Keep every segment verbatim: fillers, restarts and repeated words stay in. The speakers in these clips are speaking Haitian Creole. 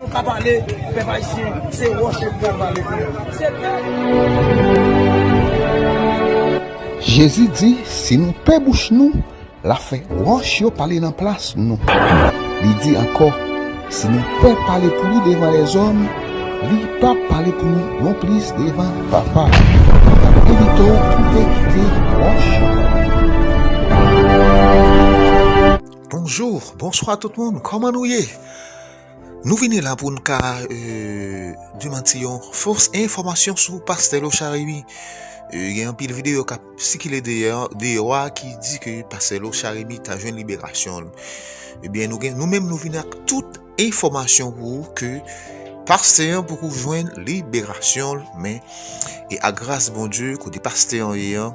Ka pale, pèp ayisyen, se wòch yo pral pale pou yo. Se pèp. Jezi di, si nou pe bouch nou, l ap fè wòch yo pale nan plas nou. Li di ankò, si nou pè pale pou li devan lèzòm, li p ap pale pou nou nonplis devan Papa. N ap envite w pou te kite wòch yo pale. Bonjou, bonswa tout moun, kòman nou ye? Nou vini la pou n ka, euh, demanti yon fos enfòmasyon sou pastè Lochard Remy. Euh, gen anpil videyo k ap sikile deyò, deyò a ki di ke pastè Lochard Remy ta jwenn liberasyon l. Ebyen, nou gen, nou menm nou vini ak tout enfòmasyon pou ou ke pastè an poko jwenn liberasyon l, men, e ak gras Bondye, kote pastè an ye an,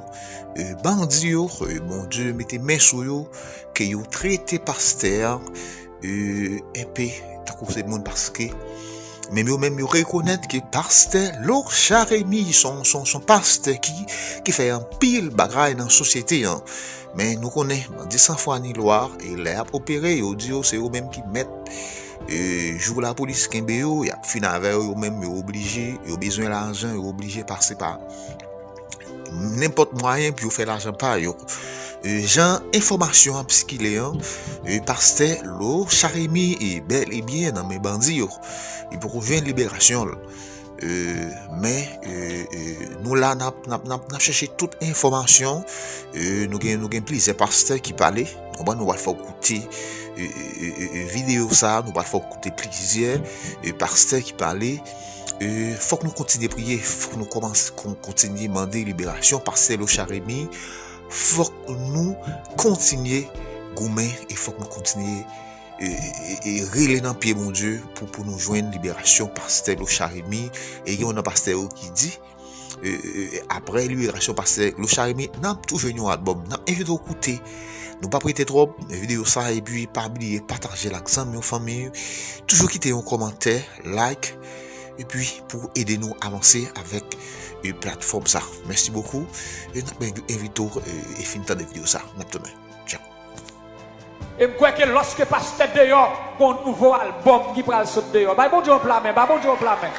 euh, bandi yo, euh, Bondye mete men sou yo, ke yo trete pastè an, euh, enpe tankou se moun paske menm yo menm yo rekonèt ke pastè Lochard Remy se yon, se yon, se yon pastè ki, ki fè anpil bagay nan sosyete an. Men nou konnen, bandi san fwa ni lwa, e lè y ap opere, yo di yo se yo menm ki mèt. E jou lapolis kenbe yo, y ap fin avè yo, yo menm yo oblije, yo bezwen lajan, yo oblije pase pa nenpòt mwayen pou yo fè lajan pa yo. E, jan enfòmasyon ap sikile an, e, pastè Lochard Remy e bèl e byen nan men bandi yo. Li poko jwenn liberasyon l. E, men, e, e, nou la n ap, n ap, n ap, n ap chèche tout enfòmasyon. E, nou gen, nou gen plizyè pastè ki pale. Konprann, nou pral fè w koute, e, e, e, e, e, videyo sa, nou pral fè w koute plizyè, e, pastè ki pale. E, fòk nou kontinye priye, fòk nou kòmanse kon-, kontinye mande liberasyon pastè Lochard Remy. Fòk nou kontinye goumen e fòk nou kontinye, e, e, e, e rele nan pye Bondye pou, pou nou jwenn liberasyon pastè Lochard Remy. E gen youn nan pastè yo ki di, e, e, e, apre liberasyon pastè Lochard Remy, n ap tou jwenn yon albòm. N ap envite w koute. Nou p ap rete twòp nan videyo sa, epi pa bliye pataje l ak zanmi w, fanmi w. Toujou kite yon kòmantè, like, epi pou ede nou avanse avèk, e, platfòm sa. Mèsi bokou. E n ap envite w, e, e fin tande videyo sa. N ap tounen. Tchao. E m kwè ke lòske pastè deyò, gon nouvo albòm ki pral sot deyò. Bay Bondye yon pla men, bay Bondye yon pla men.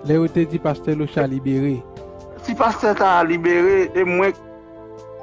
Lè yo te di pastè Lochard libere. Si pastè sa a libere, e mwen,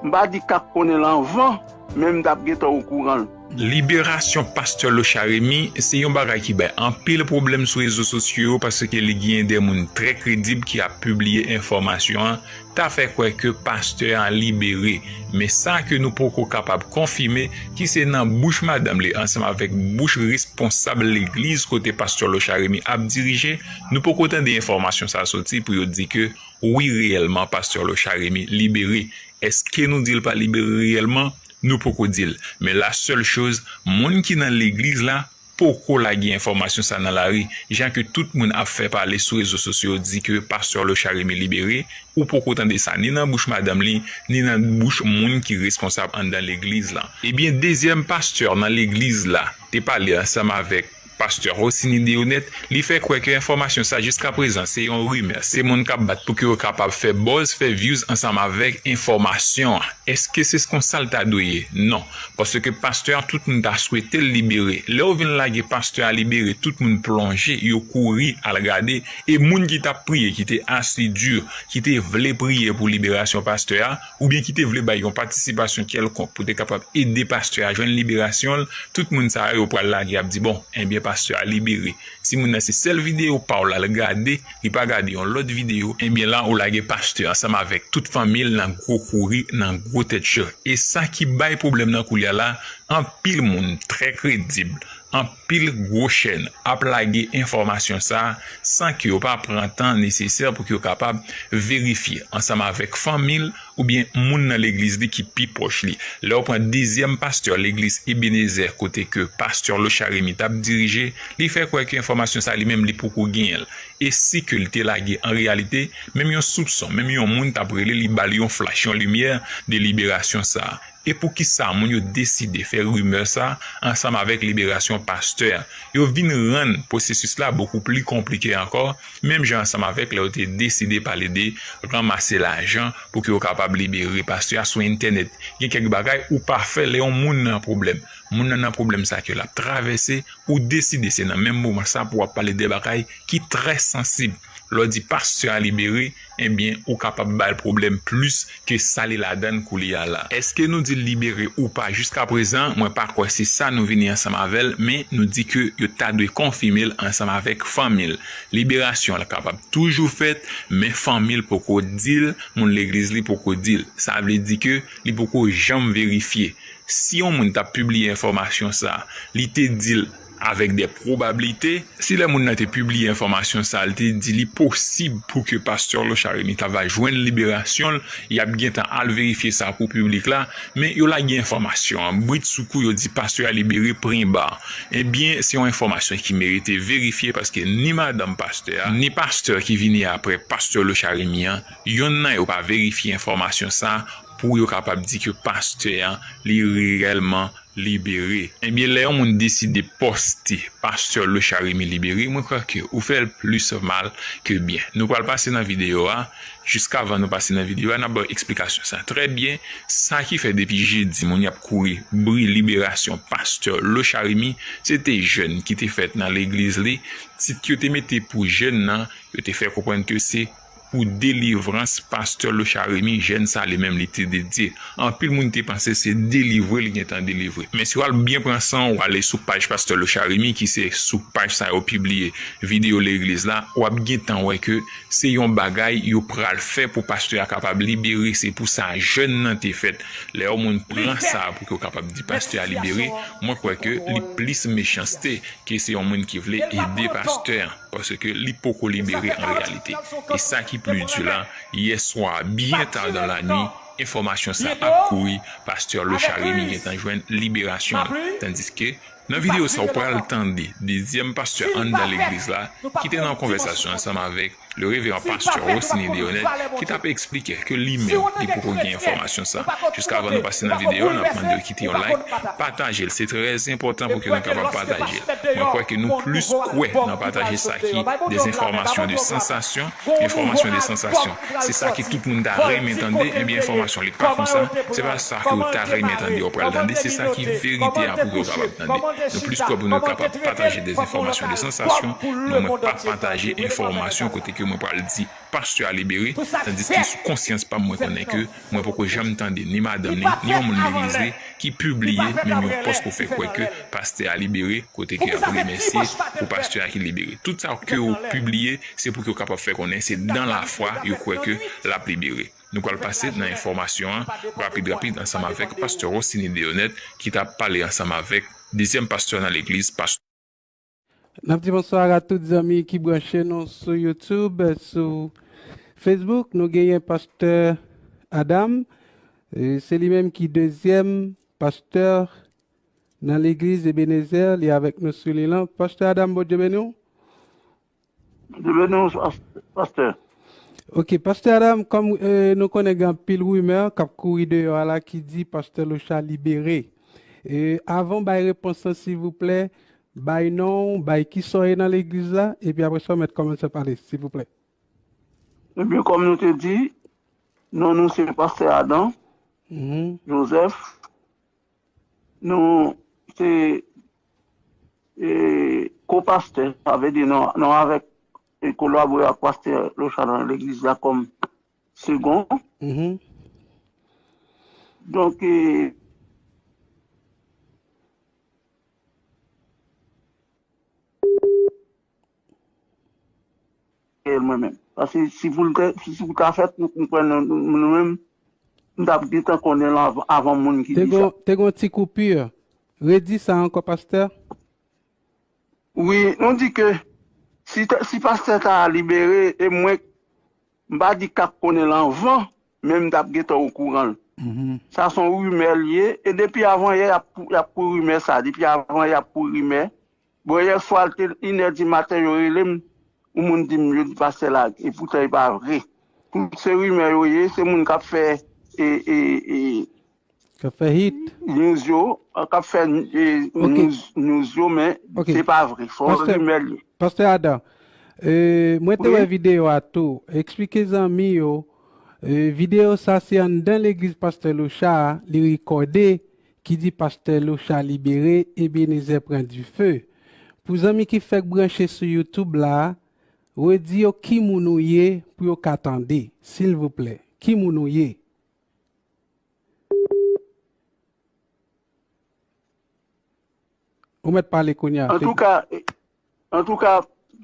m pa di k ap konnen l anvan, men m t ap gentan okouran l. Liberasyon pastè Lochard Remy se yon bagay ki bay anpil pwoblèm sou rezo sosyo yo, paske li genyen de moun trè kredib ki ap pibliye enfòmasyon an, ta fè kwè ke pastè an libere. Men sa ke nou poko kapab konfime, ki se nan bouch madanm li ansanm avèk bouch responsab legliz kote pastè Lochard Remy ap dirije, nou poko tande enfòmasyon sa soti pou yo di ke wi, reyèlman, pastè Lochard Remy libere. Èske nou di l pa libere reyèlman? Nou poko di l. Men la sèl choz, moun ki nan legliz la poko lage enfòmasyon sa nan lari. Jan ke tout moun ap fè pale sou rezo sosyo yo di ke pastè Lochard Remy libere, ou poko tande sa ni nan bouch madanm li, ni nan bouch moun ki responsab anndan legliz la. Ebyen, dezyèm pastè nan legliz la te pale ansanm avèk pastè Rosiny Deonette, li fè kwè ke enfòmasyon sa jiskaprezan se yon rimè. Se moun k ap bat pou ke yo kapab fè buzz, fè views ansanm avèk enfòmasyon an. Èske se konsa l ta dwe ye? Non. Paske pastè a, tout moun ta swete l libere. Lè yo vin lage pastè a libere, tout moun plonje, yo kouri al gade. E moun ki t ap priye, ki te asidi, ki te vle priye pou liberasyon pastè a, oubyen ki te vle bay yon patisipasyon kèlkonk pou te kapab ede pastè a jwenn liberasyon l, tout moun sa yo pral lage ap di, bon, enbyen, pastè a libere. Si moun nan se sèl videyo pa w l al gade, li pa gade yon lòt videyo, enbyen la ou lage pastè ansanm avèk tout fanmi l nan gwo kouri, nan gwo tèt cho. E sa ki bay pwoblèm nan koulye a la, anpil moun trè kredib, anpil gwo chèn ap lage enfòmasyon sa a san ke yo pa pran tan nesesè pou ke yo kapab verifye ansanm avèk fanmi l oubyen moun nan legliz li ki pi pwòch li. Lè w pran dezyèm pastè legliz Ebenezer kote ke pastè Lochard Remy t ap dirije, li fè kwè ke enfòmasyon sa li menm li poko genyen l. E si ke l te lage an reyalite, menm yon soupson, menm yon moun t ap rele li, ba l yon flach, yon limyè de liberasyon sa a. E poukisa moun yo deside fè rimè sa ansanm avèk liberasyon pastè a? Yo vin rann pwosesis la bokou pli konplike ankò, menm jan ansanm avèk lè yo te deside pale de ranmase lajan pou ke yo kapab libere pastè a sou entènèt. Gen kèk bagay ou pa fè lè yon moun nan pwoblèm. moun nan nan pwoblèm sa ke l ap travèse, ou deside se nan menm moman sa pou w ap pale de bagay ki trè sansib. Lè w di pastè a libere, ebyen, ou kapab ba l pwoblèm plis ke sa li ladan l koulye a la. Èske nou di l libere ou pa jiska prezan? Mwen pa kwè se sa nou vini ansanm avè l, men nou di ke yo ta dwe konfime l ansanm avèk fanmi l. Liberasyon l kapab toujou fèt, men fanmi l poko di l, moun legliz li poko di l. Sa vle di ke li poko janm verifye. Si yon moun t ap pibliye enfòmasyon sa, li te di l avèk de pwobablite, si lè moun nan te pibliye enfòmasyon sa, li te di li posib pou ke pastè Lochard Remy ta va jwenn liberasyon l, y ap gentan al verifye sa pou piblik la, men yo lage enfòmasyon an brit sou kou, yo di pastè a libere, pwen ba. Ebyen, se yon enfòmasyon ki merite verifye paske ni madanm pastè a, ni pastè ki vini apre pastè Lochard Remy an, yonn nan yo pa verifye enfòmasyon sa pou yo kapab di ke pastè a, li reyèlman libere. Ebyen, lè yon moun deside poste pastè Lochard Remy libere, mwen kwè ke ou fè l plis mal ke byen. Nou pral pase nan videyo a. Jiskavan nou pase nan videyo a, n ap ba w eksplikasyon sa trè byen. Sa ki fè depi jedi, moun y ap kouri bri liberasyon pastè Lochard Remy, se te jèn ki te fèt nan legliz li. Tit yo te mete pou jèn nan, yo te fè konprann ke se pou delivrans pastè Lochard Remy, jèn sa li menm li te dedye. Anpil moun te panse se delivre li gentan delivre. Men si w al byen pran san w, w ale sou paj pastè Lochard Remy, ki se sou paj sa yo pibliye videyo legliz la, w ap gentan wè ke se yon bagay yo pral fè pou pastè a kapab libere. Se pou sa jèn nan te fèt. Lè yon moun pran sa pou ke w kapab di pastè a libere, mwen kwè ke li plis mechanste ke se yon moun ki vle ede pastè an, paske li poko libere an reyalite. E sa ki pli di la, yè swa, byen ta dan lanwi, enfòmasyon sa ap kouri, pastè Lochard Remy gentan jwenn liberasyon l. Tandiske, nan videyo sa, w pral tande dezyèm pastè anndan legliz la, ki te nan yon konvèsasyon ansanm avèk le reveran pastè Rosny Deonette, ki t ap eksplike ke li menm, li poko gen enfòmasyon sa. Jiskavan nou pase nan videyo a, n ap mande w kite yon like, pataje l. Se trè enpòtan pou ke nou kapab pataje l. Mwen kwè ke nou plis kwè nan pataje sa ki de enfòmasyon de sansasyon, enfòmasyon de sansasyon. Se sa ke tout moun ta renmen tande, ebyen enfòmasyon li pa konsa, se pa sa ke w ta renmen tande, w pral tande, se sa ki verite a pou ke w kapab tande. Nou plis kwè pou nou kapab pataje de enfòmasyon de sansasyon, men mwen pa pataje enfòmasyon kote ke mwen pral di pastè a libere, tandiske sou konsyans pa m, mwen konnen ke mwen poko janm tande ni madanm li, ni yon moun legliz li ki pibliye menm yon pòs pou fè kwè ke pastè a libere, kote ke y ap remèsye pou pastè a ki libere. Tout sa ke yo pibliye, se pou ke yo kapab fè konnen se dan lafwa yo kwè ke l ap libere. Nou pral pase nan enfòmasyon an rapid rapid ansanm avèk pastè Rosny Deonette ki t ap pale ansanm avèk dezyèm pastè nan legliz, pastè N ap di bonswa a tout zanmi ki branche nou sou YouTube, sou Facebook. Nou genyen pastè Adam. E, se li menm ki dezyèm pastè nan legliz Ebenezer. Li avèk nou sou liy lan. Pastè Adam, Bondye beni w. Bondye beni w, pas-, pastè. Ok, pastè Adam, kòm, e, nou konnen gen anpil rimè k ap kouri deyò a la ki di pastè Lochard libere. E, avan w bay repons lan, silvouplè, bay non w, bay kisa w ye nan legliz la, epi apre sa, w mèt kòmanse pale, silvouplè. Ebyen, kòm nou te di, non nou se pastè Adam Mhm. Joseph. Nou se, e, ko-pastè, sa vle di nou, nou avèk, e, kolabore ak pastè Lochard nan legliz la kòm segon. Mhm. Donk, e, mwen menm. Paske si pou l te, si, si pou ta fèt, nou, nou kwè nou, nou, nou menm, nou t ap gentan konnen l avan, avan moun ki Te di sa. gon, te gon ti koupi. Redi sa ankò, pastè. Wi, nou di ke si ta, si pastè ta libere, e mwen, m pa di k ap konnen l anvan, men m t ap gentan okouran l. Mhm. Sa se yon rimè l ye, e depi avan yè, y ap, y ap pou rimè sa, depi avan yè, y ap pou rimè. Bon, yè swa, l te inè di maten, yo rele m, yon moun di m, yo di pastè la, e poutan e pa vre. Tout se rimè yo ye, se moun k ap fè, e, e, e, K ap fè hit. News yo, k ap fè, e, Ok. news, news yo, men Ok. se pa vre. Se yon Pastè, rimè l ye. Pastè Adam, e, mwen te Wi. wè videyo a tou. Eksplike zanmi yo, e, videyo sa se anndan legliz pastè Lochard, li rekòde, ki di pastè Locha libere, Ebenezer pran dife. Pou zanmi ki fèk branche sou YouTube la, redi yo ki moun ou ye pou yo ka tande, silvouplè. Ki moun ou ye? Ou mèt pale kounye a. Antouka, antouka,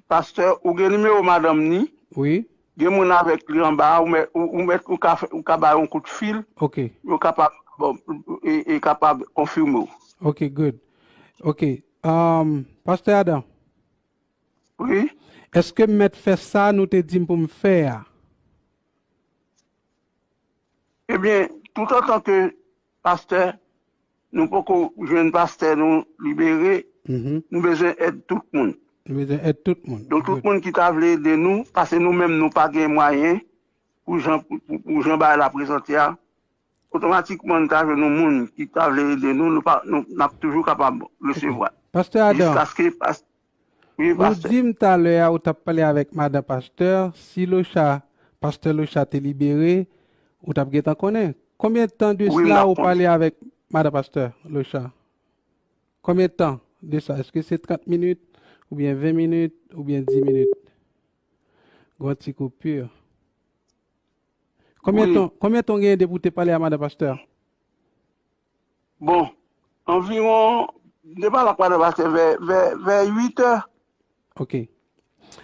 pastè, ou gen nimewo madanm ni? Wi. Gen moun avèk li anba, ou mèt, ou, ou mèt, ou ka fè, ou ka ba yon kout fil. Ok. Yo kapab, bon, e, e kapab konfime w. Ok, good. Ok. Um, pastè Adam. Wi. Èske m mèt fè sa nou te di m pou m fè a? Ebyen, toutotan ke pastè, nou poko jwenn pastè nou libere, nou bezwen èd tout moun. Nou bezwen èd tout moun. Donk, tout moun ki ta vle ede nou, paske nou menm nou pa gen mwayen pou jan, pou, pou, pou jan bagay la prezante a, otomatikman nou ta jwenn yon moun ki ta vle ede nou, nou pa, nou, n ap toujou kapab resevwa. Pastè Adam. Jiskaske pas-, wi, pastè. Ou di m talè a, ou t ap pale avèk madan pastè, si Locha, pastè Locha te libere, ou t ap gentan konnen. Konbyen tan de sila ou pale avèk madan pastè Locha? Konbyen tan de sa? Èske se trant minit, oubyen ven minit, oubyen dis minit? Gon ti koupi. Konbyen tan, konbyen tan w genyen depi w te pale a madan pastè? Bon, anviwon, m te pale ak madan pastè vè, vè, vè uit è. Ok.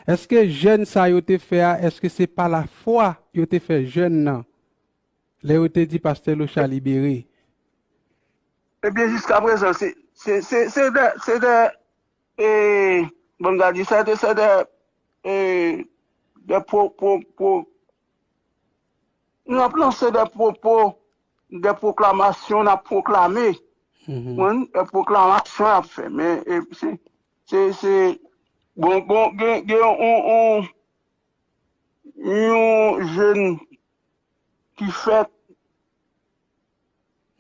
Èske jèn sa yo te fè a, èske se pa lafwa yo te fè jèn nan? Lè yo te di pastè Locha libere. Ebyen, jiskaprezan, se, se, se, se de, se de, e, bon, m ta di, se de, se de, e, de pro, pro, pro, n ap lanse de pwopo, de pwoklamasyon, n ap pwoklame. Konprann? De pwoklamasyon n ap fè. Men, e, se, se, se, bon, bon, gen, gen yon, yon, yon jèn ki fèt,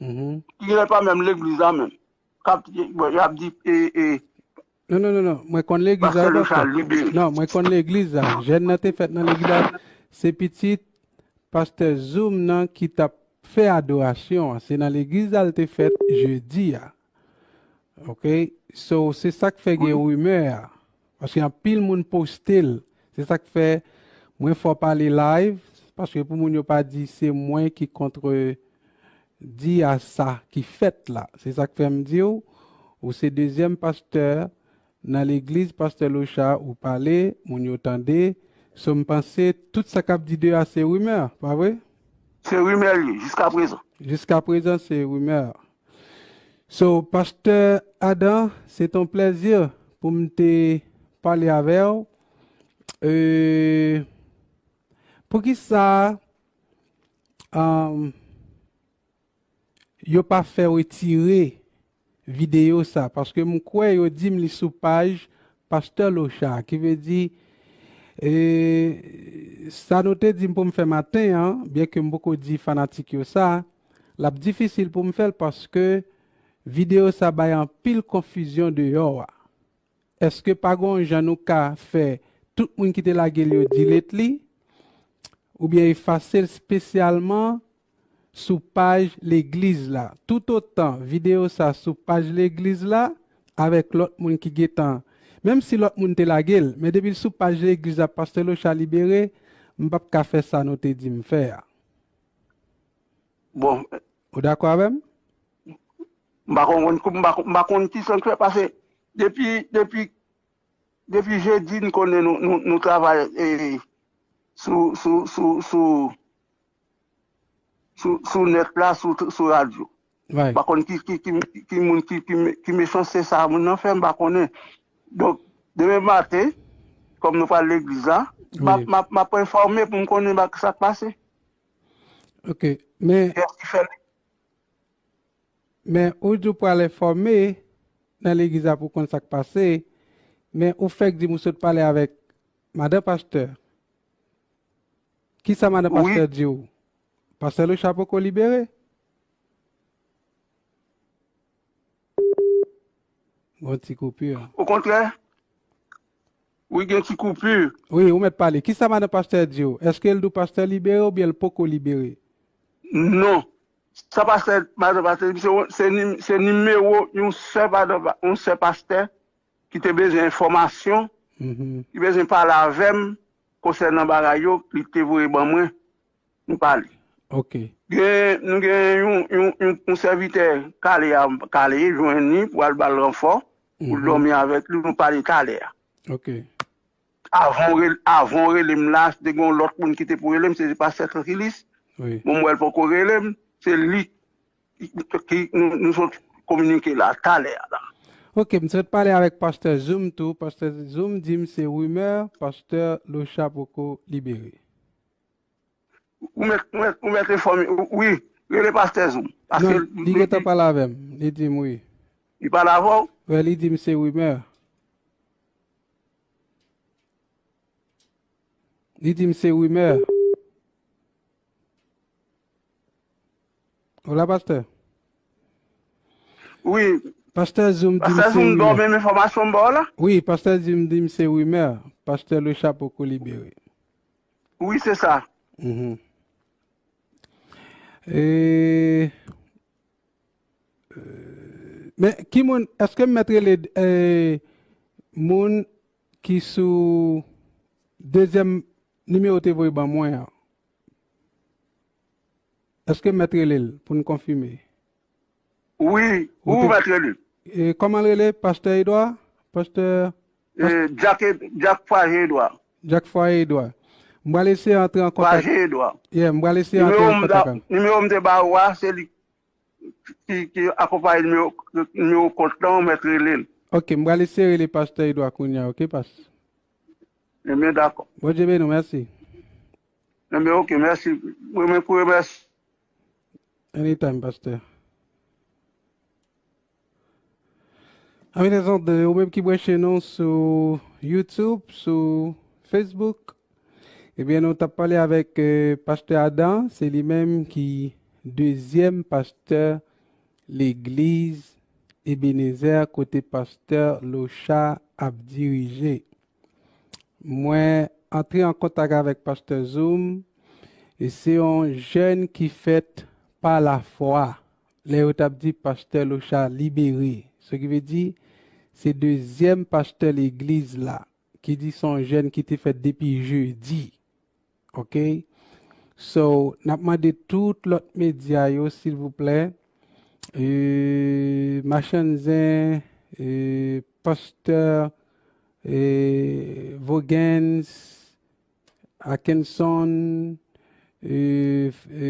ki genlè pa menm legliz la menm. K ap, bon, y ap di, e, e, Non, non, non, non. Mwen konn legliz la, pastè. Non, mwen konn legliz la. Jèn nan te fèt nan legliz la. Se pitit pastè Zoom nan ki t ap fè adorasyon an. Se nan legliz la l te fèt jedi a. Ok? So, se sa k fè gen rimè a. Paske anpil moun poste l. Se sa k fè mwen fè w pale live. Paske pou moun yo pa di se mwen ki kontre di a sa ki fèt la. Se sa k fè m di w, ou se dezyèm pastè nan legliz pastè Locha ou pale, moun yo tande. So, m panse tout sa k ap di de a se rimè, pa vre? Se rimè l ye, jiskaprezan. Jiskaprezan, se rimè. So, pastè Adam, se ton plèzi pou m te pale avè w. E, poukisa, um, yo pa fè retire videyo sa, paske m kwè yo di m li sou paj pastè Locha, ki vle di, e, sa nou te di m pou m fè maten an, byenke m poko di fanatik yo sa, l ap difisil pou m fè l paske videyo sa bay anpil konfizyon deyò a. Èske pa gon jan nou ka fè tout moun ki te lage l yo delete li, oubyen efase l espesyalman sou paj legliz la? Toutotan videyo sa sou paj legliz la, avèk lòt moun ki gentan, menm si lòt moun te lage l, men depi l sou paj legliz la, pastè Locha libere, m p ap ka fè sa nou te di m fè a. Bon. Ou dakò avè m? M pa konprann, m pa, m pa konn ki sa k fè, paske depi, depi, depi jedi, n konnen nou, nou, nou travay, e, sou, sou, sou, sou, sou, sou nèt la, sou, sou radyo. M pa konn ki, ki, ki, ki moun, ki, ki, ki mechanste sa moun nan fè, m pa konnen. Donk, demen maten, kòm nou pral legliz la, m ap, m ap, m ap enfòme pou m konnen ba, sa k pase. Ok, men, men ou di w pral enfòme nan legliz la pou konn sa k pase, men ou fèk di m ou sot pale avèk madan pastè. Kisa madan pastè di w? Pastè Locha poko libere? Gon ti koupi. Okontrè, wi, gen ti koupi. Wi, ou mèt pale. Kisa madan pastè di w? Èske l di w pastè libere oubyen l poko libere? Non. Sa pastè, madan pastè, se, se, nim- se nimewo yon sè, madan pa- yon sè pastè ki te bezwen enfòmasyon, ki bezwen pale avè m konsènan bagay yo, li te voye ban mwen, nou pale. Ok. Gen, nou gen yon, yon, yon, yon sèvitè Kale a, Kale jwenn li pou al ba l ranfò, pou l dòmi avèk li, nou pale talè a. Ok. Avan w rel- avan w rele m la, te gen yon lòt moun ki te pou rele m, se pastè Trankilis. Wi. Bon, m wè l poko rele m, se li ki, ki nou, nou sot kominike la, talè a la. Ok, m sot pale avèk pastè Zoom tou. Pastè Zoom di m se rimè, pastè Locha poko libere. Ou mèt, ou mèt, ou mèt enfòme, wi, rele pastè Zoom. Paske Non, li gentan pale avè m. Li di m wi. Li pale avè w? Wi, li di m se rimè. Li di m se rimè. Ou la, pastè? Wi. Pastè Zoom di m Pastè se Zoom ba w rimè. Menm enfòmasyon m ba w la? Wi, pastè Zoom di m se rimè. Pastè Locha poko libere. Wi, se sa. Mhm. E, e, men ki moun, èske m mèt rele, e, moun ki sou dezyèm nimewo te voye ban mwen an? Èske m mèt rele l pou n konfime? Wi, ou mèt rele. E, kòman l rele? Pastè Edwa? Pastè E, Jack, Jack Fwaye Edwa. Jack Fwaye Edwa. M pral eseye antre an kontak. Fwaye Edwa. Yeah, m pral eseye antre an kontak. Nimewo m te ba ou a, se li ki, ki akonpaye nimewo, nimewo kont lan, ou mèt rele l. Ok, m pral eseye rele pastè Edwa kounye a, ok, pas. Ebyen, dakò. Bondye beni w, mèsi. Ebyen, ok, mèsi. Mwen, mwen pou remèsye. Anytime, pastè. Ami lezòd, ou menm ki branche nou sou YouTube, sou Facebook, ebyen, nou t ap pale avèk, eh, pastè Adam, se li menm ki dezyèm pastè legliz Ebenezer, kote pastè Locha ap dirije. Mwen antre an kontak avèk pastè Zoom, e se yon jèn ki fèt pa lafwa. Lè yo t ap di pastè Locha libere, sa ki vle di, se dezyèm pastè legliz la, ki di se yon jèn ki te fèt depi jedi. Ok? So, n ap mande tout lòt medya yo, silvouplè, e, Machann Zen, e, pastè, e, Vogens, Akenson, e, e,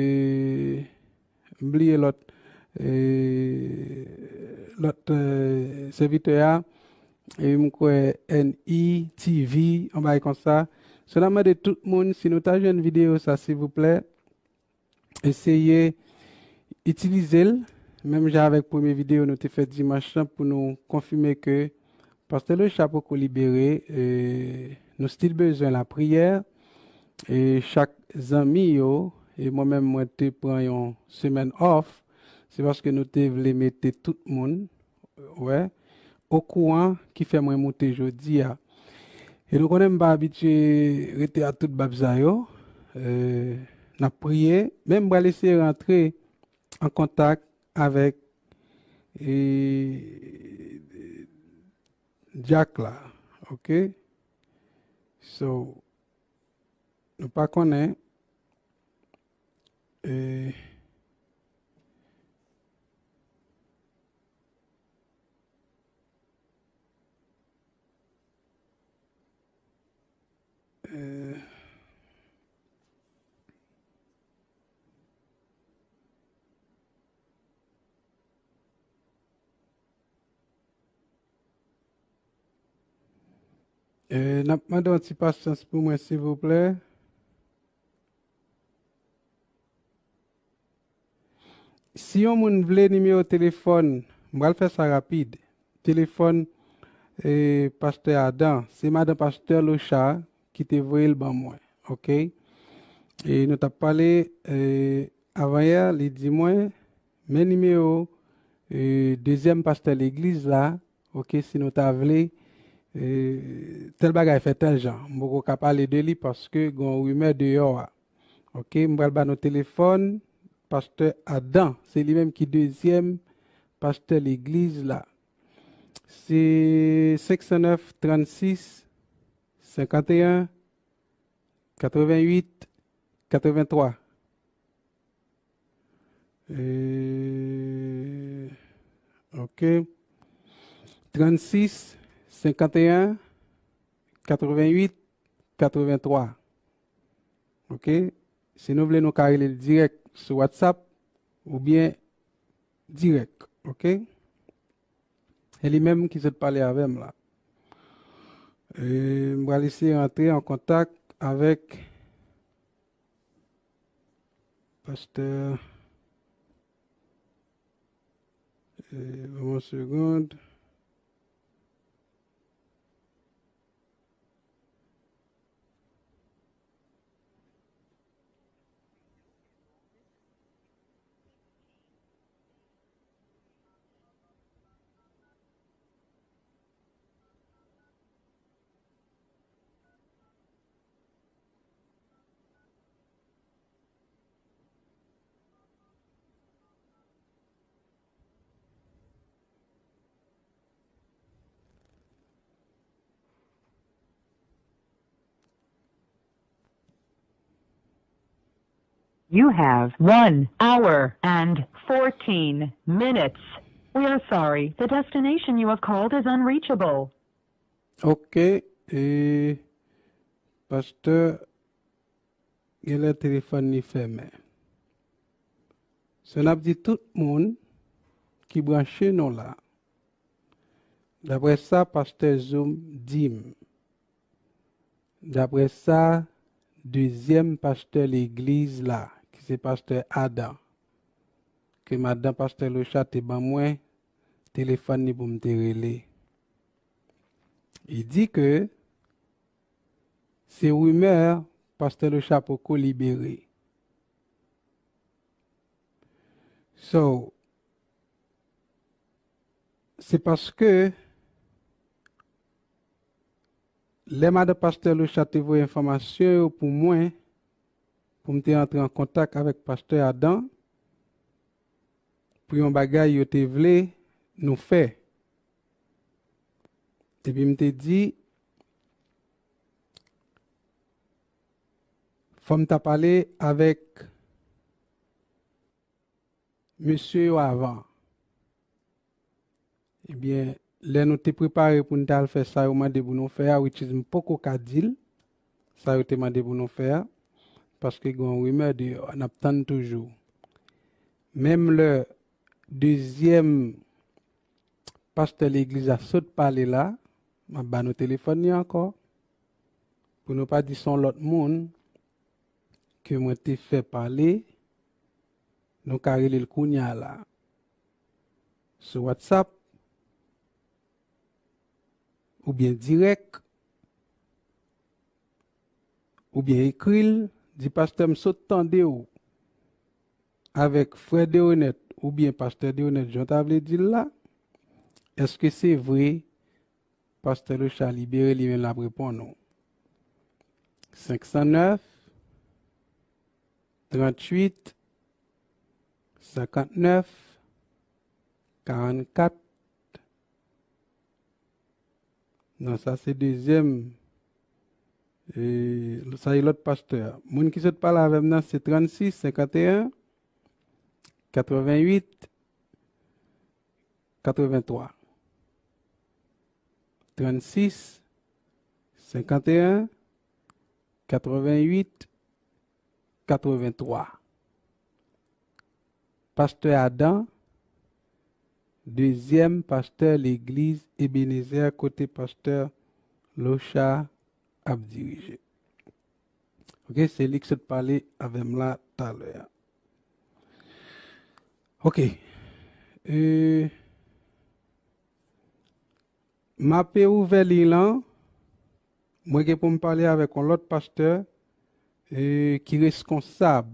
m bliye lòt, e, lòt, e, sèvitè a, e m kwè N E T V, yon bagay konsa. So, n ap mande tout moun, si nou ta jwenn videyo sa, silvouplè, eseye itilize l, menm jan avèk premye videyo nou te fè dimanch lan, pou nou konfime ke pastè Locha poko libere, e nou still bezwen lapriyè, e chak zanmi yo, e mwen menm, mwen te pran yon semèn off, se paske nou te vle mete tout moun, wè, okouran ki fè mwen moute jodi a. E nou konnen m pa abitye rete a tout bab sa yo. E, n ap priye, men m pral eseye rantre an kontak avèk, e, Jack la, ok? So, nou pa konnen, e, e, E, n ap mande yon ti pasyans pou mwen, silvouplè. Si yon moun vle nimewo telefòn, m pral fè sa rapid. Telefòn, e, pastè Adam, se madan pastè Locha ki te voye l ban mwen, ok? E nou t ap pale, e, avanyè, li di mwen, men nimewo, e, dezyèm pastè legliz la, ok, si nou ta vle, e, tèl bagay fè tèl jan. M poko ka pale de li paske gen yon rimè deyò a. Ok, m pral ba nou telefòn pastè Adan. Se li menm ki dezyèm pastè legliz la. Se senk san nèf, trannsis, senkanteyen, katrevenwit, katrevenntwa. E, ok. Trannsis, senkanteyen, katrevenwit, katrevenntwa. Ok. Si nou vle, nou ka rele l dirèk sou WhatsApp oubyen dirèk. Ok. E li menm ki sot pale avè m la. E, m pral eseye rantre an kontak avèk pastè. E, ban m yon segond. You have one hour and fourteen minutes. We are sorry, the destination you have called is unreachable. Ok, e pastè genlè telefòn li fèmen. So n ap di tout moun ki branche nou la, daprè sa pastè Zoom di m, daprè sa dezyèm pastè legliz la, ki se pastè Adan, ke madanm pastè Locha te ban mwen telefòn li pou m te rele. Li di ke se rimè, pastè Locha poko libere. So, se paske lè madanm pastè Locha te voye enfòmasyon yo pou mwen, pou m te antre an kontak avèk pastè Adan, pou yon bagay yo te vle nou fè. Epi m te di, fò m ta pale avèk mesye yo avan. Ebyen, lè nou te prepare pou n t al fè sa yo mande pou nou fè a, which is m poko ka di l, sa yo te mande pou nou fè a, paske gen yon rimè deyò, n ap tann toujou. Menm lè dezyèm pastè legliz la sot pale la, m ap ba nou telefòn li ankò, pou nou pa di se yon lòt moun ke mwen te fè pale, nou ka rele l kounye a la. Sou WhatsApp, oubyen dirèk, oubyen ekri l, di, pastè, m sot tande w avèk frè Deonèt oubyen pastè Deonèt, jan w ta vle di l la, èske se vre pastè Locha libere, li menm l ap reponn ou. Senk san nèf, tranntuit, senkantnèf, karannkat. Non, sa se dezyèm. E, sa e lòt pastè a. Moun ki sot pale avè m nan se trannsis, senkanteyen, katrevenwit, katreventwa. Trannsis, senkanteyen, katrevenwit, katreventwa. Pastè Adan, dezyèm pastè legliz Ebenezè kote pastè Locha ap dirije. Ok, se li k sot pale avè m la talè a. Ok. E, m ape ouvè liy lan, mwen gen pou m pale avèk yon lòt pastè, e, ki reskonsab,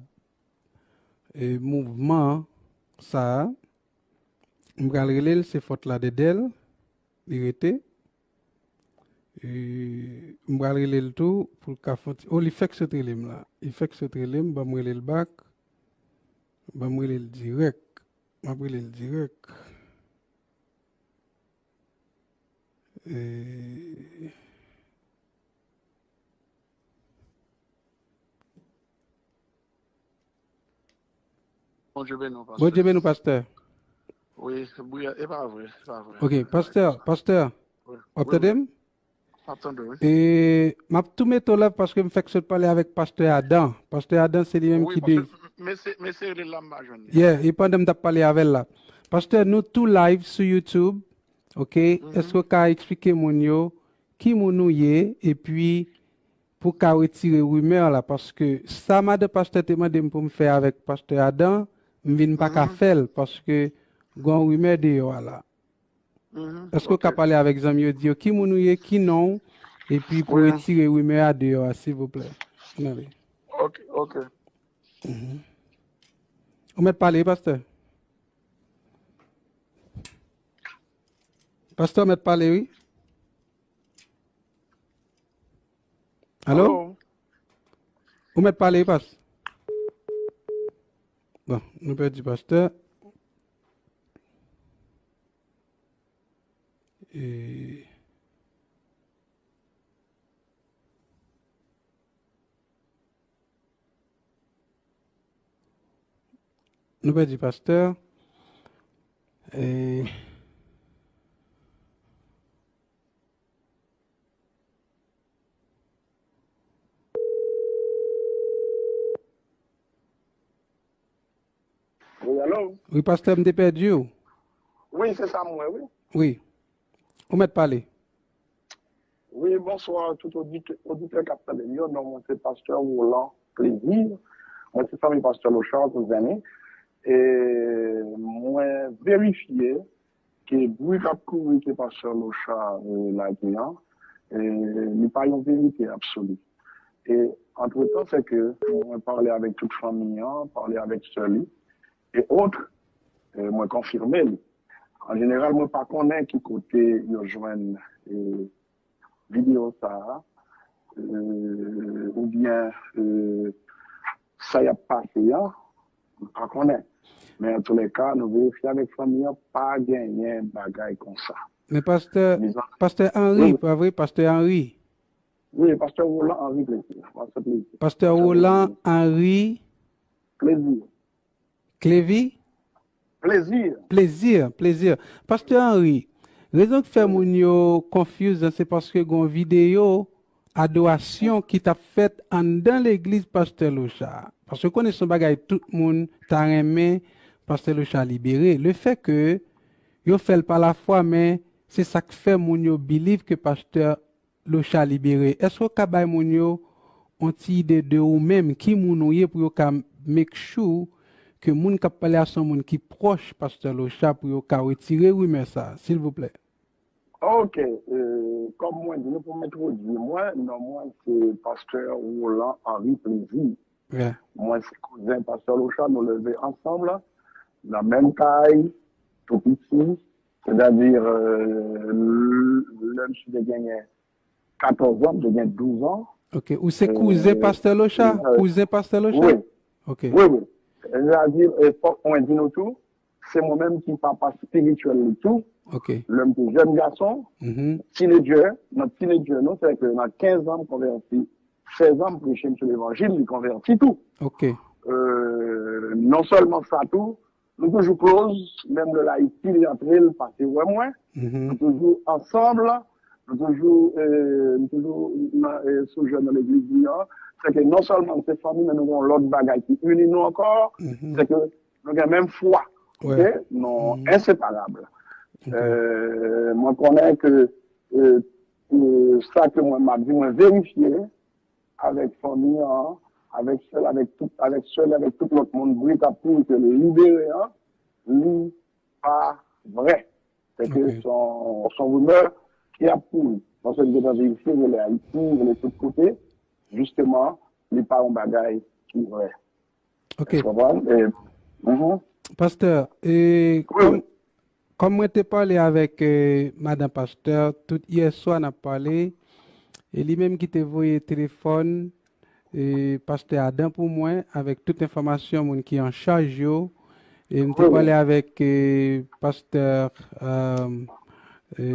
e, mouvman sa a. M pral rele l, se Fòt Ladèdèl li rete. E, m pral rele l tou pou l ka fè yon ti, o, li fèk sot rele m la. Li fèk sot rele m, ban m rele l back. Ban m rele l dirèk. M ap rele l dirèk. E, Bondye beni w, pastè. Bondye beni w, pastè. Wi, wi, e pa vre, e pa vre. Ok, pastè, pastè, wi, w ap tande m? M ap tande w, wi. E, m ap tou mete w live paske m fèk sot pale avèk pastè Adan. Pastè Adan, se li menm ki de. Wi, paske m, m, m eseye, m eseye rele l la, m pa jwenn li. Yeah, e pandan m t ap pale avè l la. Pastè, nou tou live sou YouTube, ok? Mhm. Èske w ka eksplike moun yo ki moun ou ye, epi pou w ka retire rimè la, paske sa madan pastè te mande m pou m fè avèk pastè Adan, m vin pa ka fè l, paske gon rimè deyò a la. Mhm, èske w ka pale avèk zanmi yo, di yo ki moun ou ye, ki non w, epi pou retire rimè a deyò a, silvouplè? Ann ale. Ok, ok. Mhm. Ou mèt pale, pastè. Pastè, ou mèt pale, wi. Alo? Alo? Ou mèt pale, wi, pas. Bon, nou pèdi pastè. E Nou pèdi pastè. E Wi, alo? Wi, pastè, m te pèdi w. Wi, se sa m wè, wi. Wi. Ou mèt pale. Wi, bonswa tout oditè, oditè k ap tande m yo. Non mwen se pastè Roland Plaisir. Mwen se fanmi pastè Lochard, kouzen li. E mwen verifye ke bri k ap kouri ke pastè Lochard, e, lage an, e, li pa yon verite absoli. E antretan, se ke mwen pale avèk tout fanmi an, pale avèk sè li, e ot, e, mwen konfime li. An jeneral, mwen pa konnen ki kote yo jwenn, e, videyo sa a, e, oubyen, e, sa y ap pase a, mwen pa konnen. Men antoulèka, nou verifye avèk fanmi an, pa genyen bagay konsa. Men pastè, pastè Henry, pa vre? Pastè Henry. Wi, pastè Roland Henry Plaisir. Pastè Plaisir. Pastè Roland Henry Plaisir. Klevy? Plaisir. Plaisir, Plaisir. Pastè Henry, rezon ki fè moun yo confuse, se paske gon videyo adorasyon ki t ap fèt anndan legliz pastè Lochard. Paske w konnen se yon bagay tout moun ta renmen pastè Lochard libere. Le fè ke yo fè l pa lafwa, men se sa k fè moun yo believe ke pastè Lochard libere. Èske w ka bay moun yo yon ti ide de ou menm, ki moun ou ye pou yo ka make sure ke moun k ap pale a se yon moun ki pwòch pastè Lochard pou yo ka retire rimè sa a, silvouplè? Ok, e, kòm mwen di nou, pou m entwodui mwen, non mwen se pastè Roland Henry Plaisir. Mwen se kouzen pastè Lochard, nou leve ansanm nan menm kay, tou piti, sètadi, e, l-, lè misye te genyen katòz an, m te gen douz an. Ok, ou se kouzen pastè Lochard? Kouzen pastè Lochard? Wi. Ok. Wi, wi. Sètadi, e, fòk mwen di nou tou, se mwen menm ki papa espirityèl li tou. Ok. Lè m te jèn gason, teenager, nan teenager nou, sètadi ke nan kenz an m konvèti, sèz an m preche m sou levanjil, li konvèti tou. Ok. E, non sèlman sa tou, nou toujou close, menm lè l Ayiti, li antre, l pase wè mwen. Nou toujou ansanm, nou toujou, e, nou toujou nan, e, soujè nan legliz li an. Sètadi ke non sèlman nou se fanmi, men nou gen yon lòt bagay ki ini nou ankò. Sètadi ke nou gen menm fwa. Ok? Nou enseparab. E, mwen konnen ke, e, e, sa ke mwen m ap di, mwen verifye avèk fanmi an, avèk sè l, avèk tout, avèk sè l, avèk tout lòt moun, bri k ap kouri ke l libere an, li pa vrè. Sètadi ke se yon, se yon rimè ki ap kouri. Paske m gentan verifye, rele Ayiti, rele tout kote, jisteman, li pa yon bagay ki vrè. Ok. Ou konprann? E, mhm. Pastè, e, kòm, kòm mwen te pale avèk, e, madan pastè, tout yè swa n ap pale, e li menm ki te voye telefòn, e, pastè Adan pou mwen, avèk tout enfòmasyon moun ki an chaj yo. E m te pale avèk, e, pastè, e, e,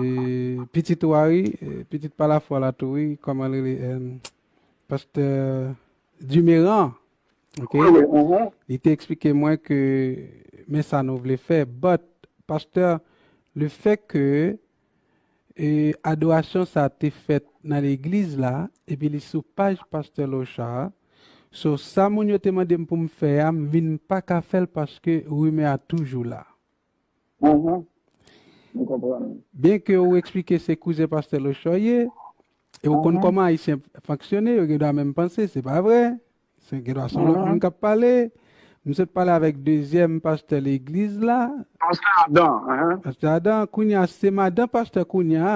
pitit ou a, wi, e, pitit pa lafwa la tou, wi, kòman l rele, e, pastè Dumeran, ok? Wi, wi, mhm. Li te eksplike mwen ke men sa nou vle fè, but, pastè, le fè ke, e, adorasyon sa te fèt nan legliz la, epi li sou paj pastè Locha, so sa moun yo te mande m pou m fè a, m vin pa ka fè l paske rimè a toujou la. Mhm. M konprann. Byen ke ou eksplike se kouzen pastè Locha w ye, e ou konn kòman Ayisyen fonksyone, yo gen dwa menm panse, se pa vre. Se gen dwa se yon lòt moun k ap pale. M sot pale avèk dezyèm pastè legliz la. Pastè Adan, hein? Pastè Adan, kounye a, se madan pastè kounye a.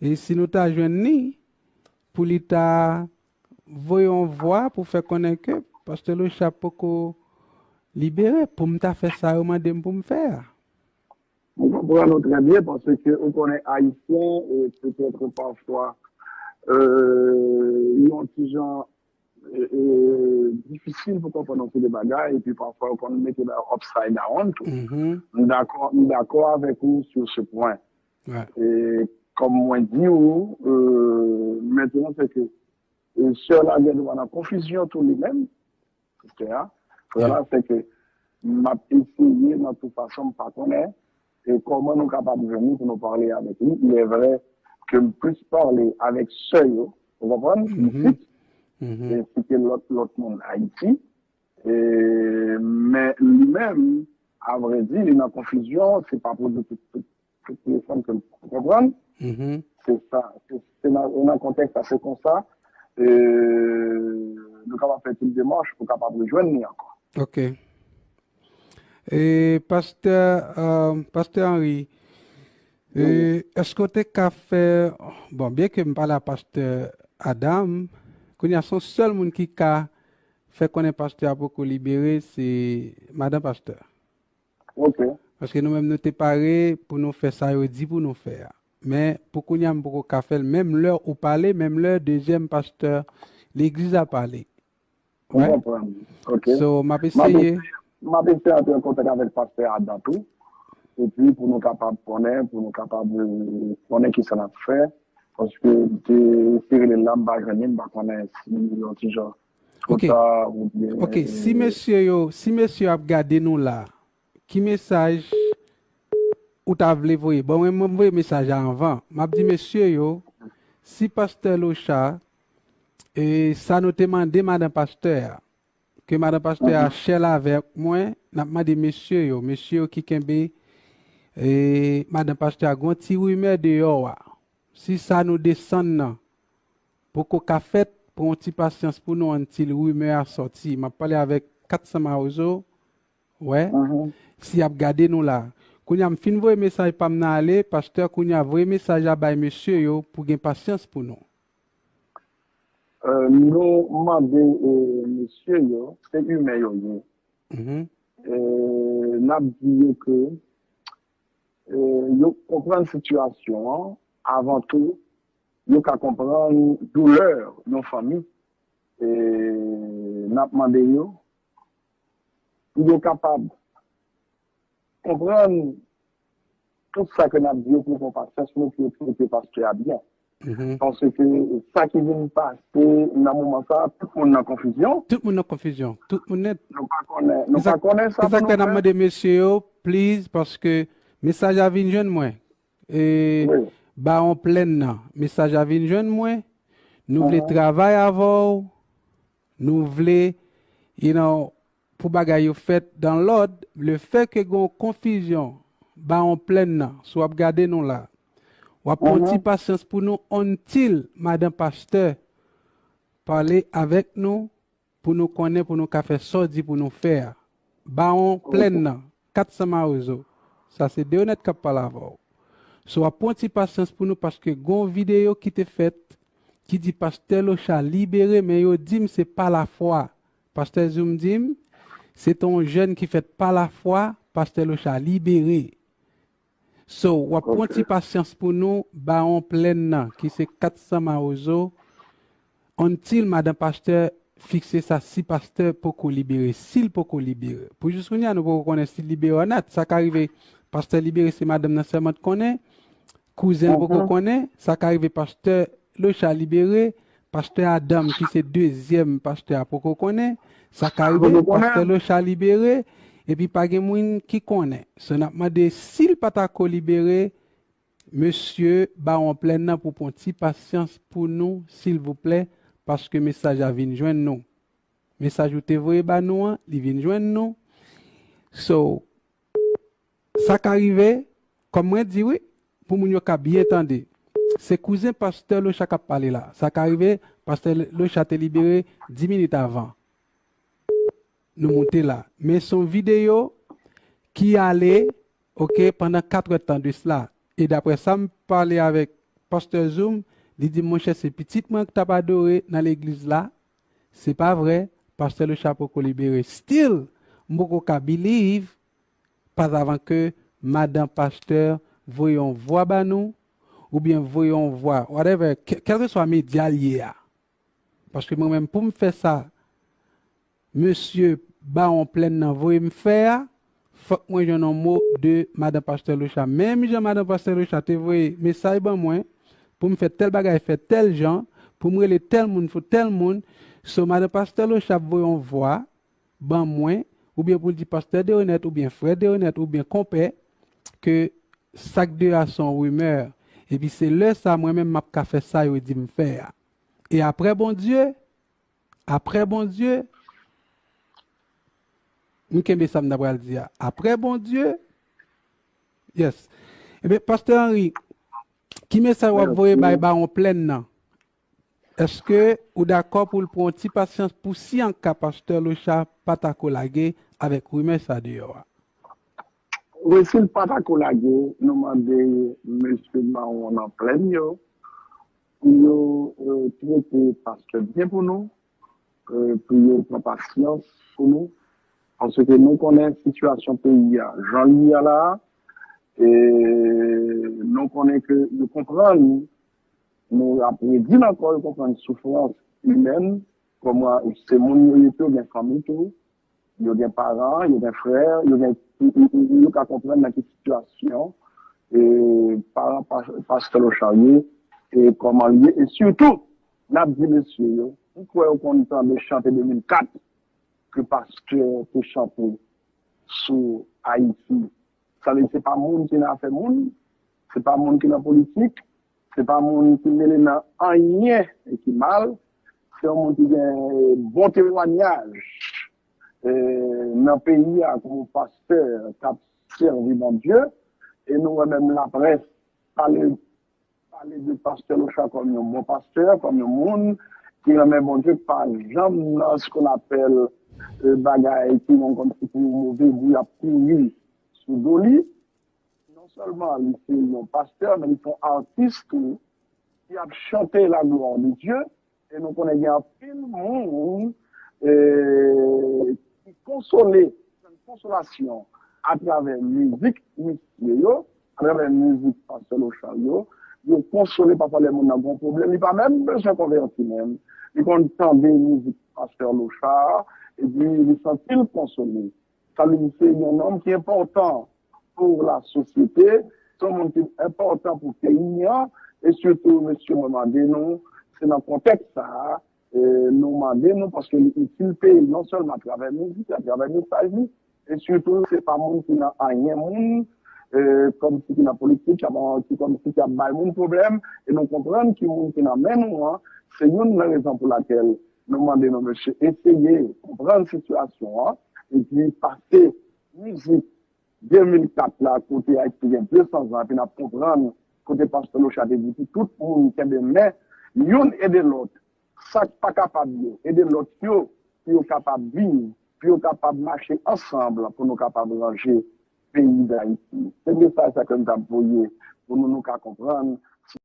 E si nou ta jwenn li, pou li ta voye yon vwa pou fè konnen ke pastè Locha poko libere, pou m ta fè sa yo mande m pou m fè a. M konprann ou trè byen, paske ou konnen Ayisyen, e petèt pafwa, e, yon ti jan, e, e, difisil pou konprann yon seri de bagay, epi pafwa yo konn mete bagay upside down tou. Mhm. M dakò, m dakò avèk ou sur ce point. Ouais. E kòm mwen di ou, e, mentnan, se ke, e, sè la gen dwa nan konfizyon tou li menm, sè a. Frè la, se ke m ap eseye nan tout fason, m pa konnen, e kòman nou kapab jwenn li pou nou pale avèk li. Il est vrai ke m plis pale avèk sè yo, ou konprann? Mhm. Isit, mhm, ensi ke lòt, lòt moun Ayiti. E, men li menm, a vrè di, li nan konfizyon, se pa pou di tout, tout, tout telefòn ke l konprann. Mhm. Se sa, se, se nan, nan kontèks sa, se konsa, e, nou kapab fè tout demach pou kapab rejwenn li ankò. Ok. E, pastè, e, pastè Henry, e, èske w te ka fè, bon, byen ke m pale a pastè Adam, kounye a se yon sèl moun ki ka fè konnen pastè a poko libere, se madan pastè. Ok. Paske nou menm nou te pare pou nou fè sa yo di pou nou fè a. Men pou kounye a m poko ka fè l, menm lè ou pale, menm lè dezyèm pastè legliz la pale. Ou konprann. Ok. So, m ap eseye. M ap eseye antre an kontak avèk pastè Adam tou. Epi pou nou kapab konnen, pou nou kapab, e, konnen kisa n ap fè. Paske m te eseye rele l la, m pa jwenn li, m pa konnen si yon ti jan twò ta oubyen. Ok, si mesye yo, si mesye yo ap gade nou la, ki mesaj ou ta vle voye? Bon, mwen, mwen voye mesaj la anvan. M ap di mesye yo, si pastè Locha, e sa nou te mande madan pastè a, ke madan pastè a share l avèk mwen, n ap mande mesye yo, mesye yo ki kenbe, e madan pastè a, gen yon ti rimè deyò a. Si sa nou desann nan poko ka fèt, pran yon ti pasyans pou nou, until rimè a sòti. M ap pale avèk kat san Mawozo, wè, si y ap gade nou la. Kounye a m fin voye mesaj pa m nan ale, pastè kounye a voye mesaj la bay mesye yo pou gen pasyans pou nou. E, nou mande, e, mesye yo, se imen yo ye. Mhm. E, n ap di yo ke, e, yo konprann sitiyasyon an, avan tou, yo ka konprann doulè yon fanmi. E, n ap mande yo pou yo kapab konprann tout sa ke n ap di yo pou yo pran pasyans nou, pou yo trete pastè a byen. Mhm. Paske sa ki vin pase nan moman sa, tout moun nan konfizyon. Tout moun nan konfizyon. Tout moun nèt. Nou pa konnen, nou pa konnen sa pou nou fè. Se sa k fè n ap mande mesye yo, please, paske mesaj la vin jwenn mwen. E Bawon Plèn nan, mesaj la vin jwenn mwen. Nou vle travay avè w. Nou vle, you know, pou bagay yo fèt dan lòd, le fè ke gen yon konfizyon Bawon Plèn nan, si w ap gade nou la, w ap pran ti pasyans pou nou until madan pastè pale avèk nou, pou nou konnen, pou nou ka fè sa w di pou nou fè a. Bawon Plèn nan, kat san Mawozo. Sa se Deonèt k ap pale avè w. So, w ap pran ti pasyans pou nou, paske gen yon videyo ki te fèt, ki di pastè Locha libere, men yo di m se pa lafwa. Pastè Zoom di m, se te yon jèn ki fèt pa lafwa, pastè Locha libere. So, w ap pran ti pasyans pou nou, Bawon Plèn nan, ki se kat san Mawozo, until madan pastè fikse sa, si pastè poko libere, si l poko libere. Pou jis kounye a, nou poko konnen si l libere or not. Sa ka rive, pastè libere, se madanm nan sèlman t konnen, kouzen l poko konnen. Sa ka rive, pastè Locha libere, pastè Adam, ki se dezyèm pastè a, poko konnen. Sa ka rive, pastè Locha libere, epi pa gen moun ki konnen. So, n ap mande, si l pa ta ko libere, mesye Bawon Plèn nan, pou pran ti pasyans pou nou, silvouplè, paske mesaj la vin jwenn nou. Mesaj ou te voye ba nou an, li vin jwenn nou. So, sa ka rive, kòm mwen di wi, pou moun yo ka byen tande. Se kouzen pastè Locha k ap pale la. Sa ka rive, pastè Locha te libere dis minit avan nou moute la. Men se yon videyo ki ale, oke, pandan katrè tan de sila. E daprè sa m pale avèk pastè Zoom, li di m, monchè, se pitit mwen k t ap adore nan legliz la. Se pa vre, pastè Locha poko libere. Still, m poko ka believe, pa avan ke madan pastè voye yon vwa ba nou, oubyen voye yon vwa, whatever, kè-, kèlkeswa medya l ye a. Paske mwen menm, pou m fè sa, mesye Bawon Plèn nan voye m fè a, fòk mwen jwenn yon mo de madan pastè Locha. Menm jan madan pastè Locha te voye mesaj ban mwen, pou m fè tèl bagay, fè tèl jan, pou m rele tèl moun, fè tèl moun. So, madan pastè Locha ap voye yon vwa ban mwen, oubyen pou l di pastè Deronèt, oubyen frè Deronèt, oubyen konpè, ke sa k de a se yon rimè. Epi se lè sa, mwen menm, m ap ka fè sa yo di m fè a. E aprè Bondye, aprè Bondye, m kenbe sa m ta pral di a. Aprè Bondye, yes. Ebyen, pastè Henry, ki mesaj w ap voye bay Bawon Plèn nan? Èske ou dakò pou l pran yon ti pasyans pou si an ka pastè Locha pa ta ko lage avèk rimè sa deyò a? Wi, si l pa ta ko lage, nou mande mesye Bawon nan Plèn yo pou yo, e, trete pastè byen pou nou, e, pou yo pran pasyans pou nou, paske nou konnen sitiyasyon peyi a, jan l ye a la a, e nou konnen ke, nou konprann, nou ap redi l ankò, yo konprann soufrans imèn, kòman se moun yo ye tou, gen fanmi tou, yo gen paran, yo gen frè, yo gen, yo ka konprann nan ki sitiyasyon, e, paran pa-, pastè Locha ye, e kòman l ye, e sitou, n ap di mesye yo, m kwè yo konn tande chante de mil kat ke pastè te chante sou Ayiti. Sa vle di se pa moun ki nan afè moun, se pa moun ki nan politik, se pa moun ki mele nan anyen ki mal, se yon moun ki gen bon temwanyaj, e, nan peyi a kòm yon pastè k ap sèvi Bondye, e nou wè menm laprès pale pale de pastè Locha kòm yon bon pastè, kòm yon moun ki renmen Bondye, ki pa janm nan ce qu'on appelle, e, bagay ki yon kòmsi pou move gou y ap kouri sou do li. Non sèlman li se yon pastè, men li se yon atis tou ki ap chante la gloire de Dieu. E nou konnen gen anpil moun, e, ki konsole, jwenn konsolasyon atravè mizik misye yo, atravè mizik pastè Locha yo. Yo konsole pafwa lè moun nan gen yon pwoblèm, li pa menm bezwen konvèti menm. Li konn tande mizik pastè Locha, epi li santi l konsole. Sa vle di se yon nonm ki enpòtan pou lasosyete, se yon moun ki enpòtan pou peyi an, e sitou, mesye, mwen mande nou, se nan kontèks sa a, e, nou mande nou, paske li itil peyi, non sèlman atravè mizik, atravè mesaj li, e sitou, se pa moun ki nan anyen moun, e, kòmsi ki nan politik, ki ap, ki kòmsi ki ap bay moun pwoblèm, e nou konprann ki moun ki nan men nou an, se youn nan rezon pou lakèl nou mande nou, mesye, eseye konprann sitiyasyon an, epi pase mizik de mil kat la, kote Ayiti gen de san zan, epi n ap konprann kote pastè Locha te di pou tout moun kenbe men youn ede lòt. Sa k pa kapab yo, ede lòt yo, pou yo kapab viv, pou yo kapab mache ansanm, pou nou kapab ranje peyi Dayiti. Se mesaj sa ke m t ap voye pou nou, nou ka konprann